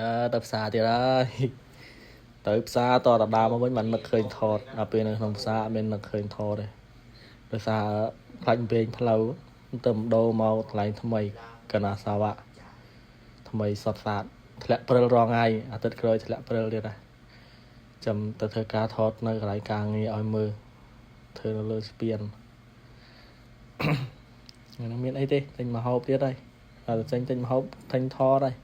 អើទៅផ្សារទៀតហើយទៅផ្សារតតដើមមកវិញបាននឹកឃើញថតដល់ពេលនៅក្នុងផ្សារអត់មាននឹកឃើញថតទេដោយសារខ្លាចពេងផ្លូវទៅម្ដូរមកកន្លែងថ្មីកណាសាវៈថ្មីសតសាតធ្លាក់ព្រិលរងថ្ងៃអាទិត្យក្រោយធ្លាក់ព្រិលទៀតដែរចាំទៅធ្វើការថតនៅកន្លែងការងារឲ្យមើលធ្វើនៅលើស្ពាន ហ្នឹងមានអីទេទិញមកហូបទៀតហើយដល់ចេញទិញមកហូបទិញថតហើយ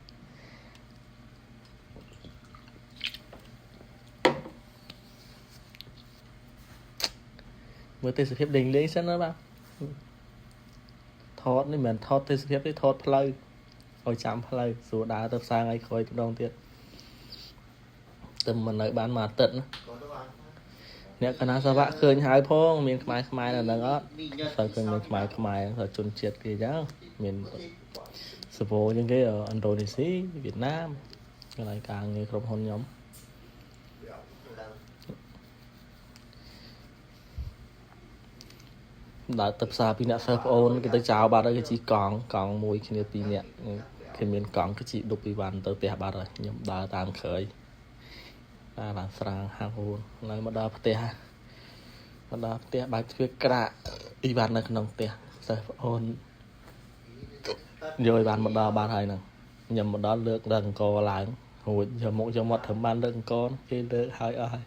មើលទេសភាពលេងលេងសិនណាបាទថតនេះមិនមែនថតទេសភាពទេថតផ្លូវឲ្យចាំផ្លូវស្រួលដើរទៅផ្សារថ្ងៃក្រោយម្ដងទៀតទៅមិននៅបានមួយអាទិត្យណាអ្នកកណាសវៈឃើញហើយផងមានខ្មែរខ្មែរនៅហ្នឹងអត់សូវឃើញមានខ្មែរខ្មែរសូវជនជាតិគេចឹងមានសវោជាងគេឥណ្ឌូនេស៊ីវៀតណាមកន្លែងការងារក្រុមហ៊ុនខ្ញុំ ដើរទៅផ្សារពីរអ្នកសិស្សប្អូនគេទៅចោលបាត់ហើយគេជិះកង់កង់មួយគ្នាពីរអ្នកគេមានកង់គេជិះឌុបពីវ៉ាន់ទៅផ្ទះបាត់ហើយខ្ញុំដើរតាមក្រោយដើរឡើងស្រាងហាងអូនឡើងមកដល់ផ្ទះមកដល់ផ្ទះបើកទ្វារក្រាកអ៊ីវ៉ាន់នៅក្នុងផ្ទះសិស្សប្អូនយកអ៊ីវ៉ាន់មកដល់បាត់ហើយហ្នឹងខ្ញុំមកដល់លើកដល់អង្គឡើងរួចយកមកយកមកត្រឹមបានលើកអង្គគេលើកហើយអស់ហើយ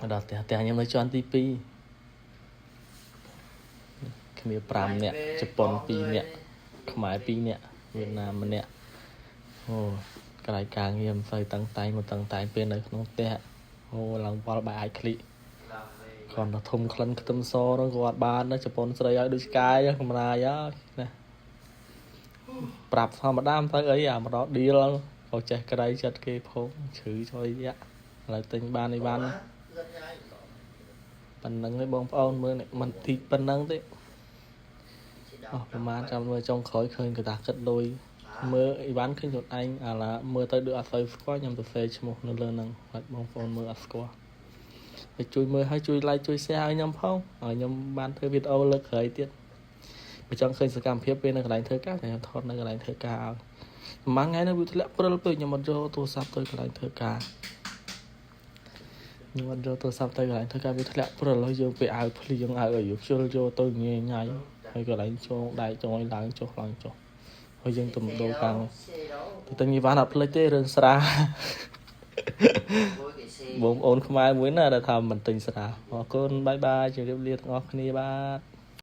មកដល់ផ្ទះផ្ទះខ្ញុំនៅជាន់ទី2គ្នា5នាក់ជប៉ុន2នាក់ខ្មែរ2នាក់វៀតណាមម្នាក់អូកន្លែងការងារមិនសូវតឹងតែងមកតឹងតែងពេលនៅក្នុងផ្ទះអូឡើងវល់បាយអាចឃ្លីគ្រាន់តែធំក្លិនខ្ទឹមសហ្នឹងក៏អត់បានដែរជប៉ុនស្រីឲ្យដូចឆ្កែចឹងកំណាយហើយណាប្រាប់ធម្មតាមិនទៅអីអាមកដល់ឌីលក៏ចេះក្រៃចិត្តគេផងឈឺចុយយ៉ាឥឡូវទិញបានអីបានណា ប៉ុណ្ណឹងឯងបងប្អូនមើលនេះមិនតិចប៉ុណ្ណឹងទេអស់ប្រហែលចាំមើលចុងក្រោយឃើញកតាគិតលុយមើលអីវ៉ាន់ឃើញខ្លួនឯងអាឡាមើលទៅដូចអត់សូវស្គាល់ខ្ញុំទៅសេឈ្មោះនៅលើហ្នឹងខ្លាចបងប្អូនមើលអត់ស្គាល់ហើយជួយមើលហើយជួយ like ជួយ share ឲ្យខ្ញុំផងឲ្យខ្ញុំបានធ្វើវីដេអូលើកក្រោយទៀតបើចង់ឃើញសកម្មភាពពេលនៅកន្លែងធ្វើការខ្ញុំថតនៅកន្លែងធ្វើការឲ្យប្រហែលថ្ងៃនេះវាធ្លាក់ព្រិលពេកខ្ញុំអត់យកទូរស័ព្ទទៅកន្លែងធ្វើការ ខ្ញុំអត់យកទូរស័ព្ទទៅកន្លែងធ្វើការវាធ្លាក់ព្រិលហើយយើងពេលអាវភ្លៀងអាវអីយើងខ្ជិលយកទៅញ៉ៃញ៉ៃហើយកន្លែងចងដែកចងឲ្យឡើងចុះឡើងចុះហើយយើងទៅដូរកាំងទៅទិញអីវ៉ាន់អត់ភ្លេចទេរឿងស្រា បងប្អូនខ្មែរមួយណាដែលថាមិនទិញស្រាអរគុណបាយបាយជម្រាបលាទាំងអស់គ្នាបាទ។